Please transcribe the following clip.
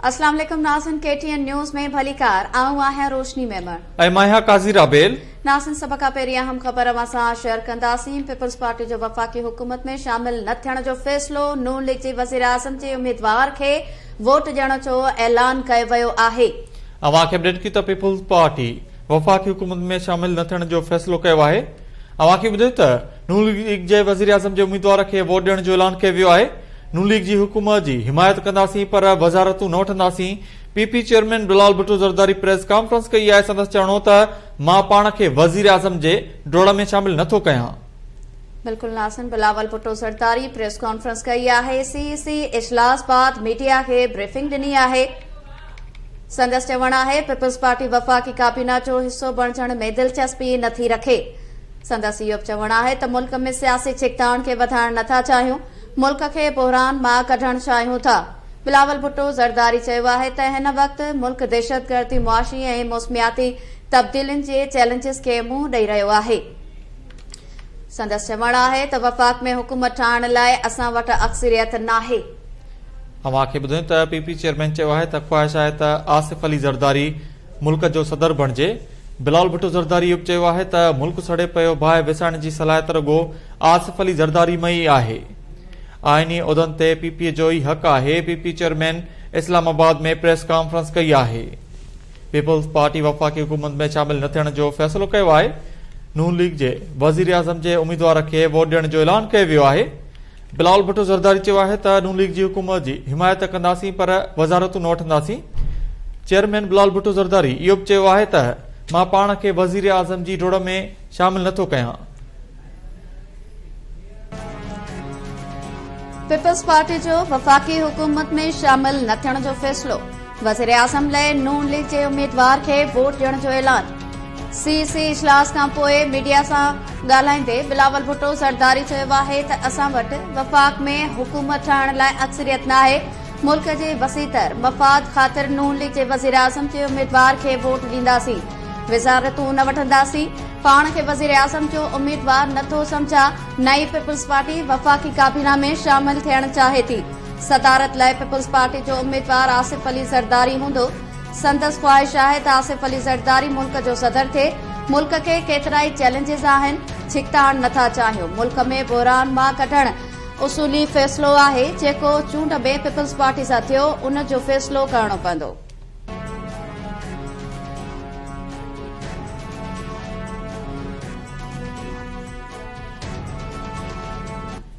اسلام عليڪم ناظرين ڪي ٽي اين نيوز ۾ ڀليڪار آئون آهيان روشني ميمڻ ۽ مان آهيان قاضي رابيل. ناظرين سڀ کان پهرين اهم خبر اوهان سان شيئر ڪنداسين پيپلز پارٽي جو وفاقي حڪومت ۾ شامل نه ٿيڻ جو فيصلو نون ليگ جي وزيراعظم جي اميدوار کي ووٽ ڏيڻ جو اعلان ڪيو ويو آهي. اوهان کي اپڊيٽ ڪيون ته پيپلز پارٽي وفاقي حڪومت ۾ شامل نه ٿيڻ جو فيصلو ڪيو آهي اوهان کي ٻڌايون ته نون ليگ جي وزيراعظم جي اميدوار کي ووٽ ڏيڻ جو اعلان ڪيو ويو آهي نون ليگ جي حڪومت جي حمايت ڪنداسين پر وزارتون نه وٺنداسين، P P chairman Bilawal Bhutto Zardari press conference ڪئي آهي، سندس چوڻ هو ته مان پاڻ کي وزيراعظم جي ڊوڙ ۾ شامل نه ٿو ڪيان. بلڪل ناظرين بلاول ڀٽو زرداري پريس ڪانفرنس ڪئي آهي، سي اي سي اجلاس بعد ميڊيا کي بريفنگ ڏني آهي، سندس چوڻ آهي پيپلز پارٽي وفاقي ڪابينا جو حصو بڻجڻ ۾ دلچسپي نه ٿي رکي، سندس اهو به چوڻ آهي ته ملڪ ۾ سياسي ڇڪتاڻ کي وڌائڻ نه ٿا چاهيون، ملڪ کي بحران مان ڪڍڻ چاهيون ٿا. بلاول ڀٽو زرداري چيو آهي ته هن وقت ملڪ دهشتگردي، معاشي ۽ موسمياتي تبديلين جي چئلينجز کي منهن ڏئي رهيو آهي. سندس چوڻ آهي ته وفاق ۾ حڪومت ٺاهڻ لاء اسان وٽ اڪثريت ناهي. اوهان کي ٻڌايون ته پي پي چيئرمين چيو آهي ته خواهش آهي ته آصف علي زرداري ملڪ جو صدر بڻجي. بلاول ڀٽو زرداري اهو به چيو آهي ته ملڪ سڙي پيو، باهه وسائڻ جي صلاحيت رڳو آصف علي زرداري ۾ ئي آهي. آئيني عهدن تي پي پي جو ئي حق آهي. P P chairman Islamabad ۾ press conference ڪئي آهي. پيپلز پارٽي وفاقي حڪومت ۾ شامل نه ٿيڻ جو فيصلو ڪيو آهي. نون ليگ جي وزيراعظم جي اميدوار کي ووٽ ڏيڻ جو اعلان ڪيو ويو آهي. بلاول ڀٽو زرداري چيو آهي ته نون ليگ جي حڪومت جي حمايت ڪنداسين پر وزارتون نه وٺنداسين. چيئرمين بلاول ڀٽو زرداري اهو به چيو آهي ته مان پاڻ کي وزيراعظم جي ڊوڙ ۾ شامل نه ٿو ڪيان. پيپلز پارٽي جو وفاقي حڪومت ۾ شامل نه ٿيڻ جو فيصلو، وزيراعظم لاء نون ليگ جي اميدوار کي ووٽ ڏيڻ جو اعلان. سي سي اجلاس کانپوء ميڊيا سان ڳالهائيندي بلاول ڀٽو زرداري چيو آهي ته اسان وٽ وفاق ۾ حڪومت ٺاهڻ لاء اڪثريت ناهي، ملڪ جي وسيع تر مفاد خاطر نون ليگ جي وزيراعظم جي اميدوار کي ووٽ ڏينداسين، وزارتون نه وٺنداسين، پاڻ کي وزيراعظم جو اميدوار نه ٿو سمجهان، نه ئي پيپلز پارٽي وفاقي ڪابينا ۾ شامل ٿيڻ چاهي ٿي، صدارت لاء پيپلز پارٽي جو اميدوار آصف علي زرداري هوندو. سندس خواهش آهي ته آصف علي زرداري ملڪ جو صدر ٿئي، ملڪ کي ڪيترائي چئلينجز آهن، ڇڪتاڻ نٿا چاهيون، ملڪ ۾ بحران مان ڪڍڻ اصولي فيصلو آهي، جيڪو چونڊ ۾ پيپلز پارٽي سان ٿيو ان جو فيصلو ڪرڻو پوندو.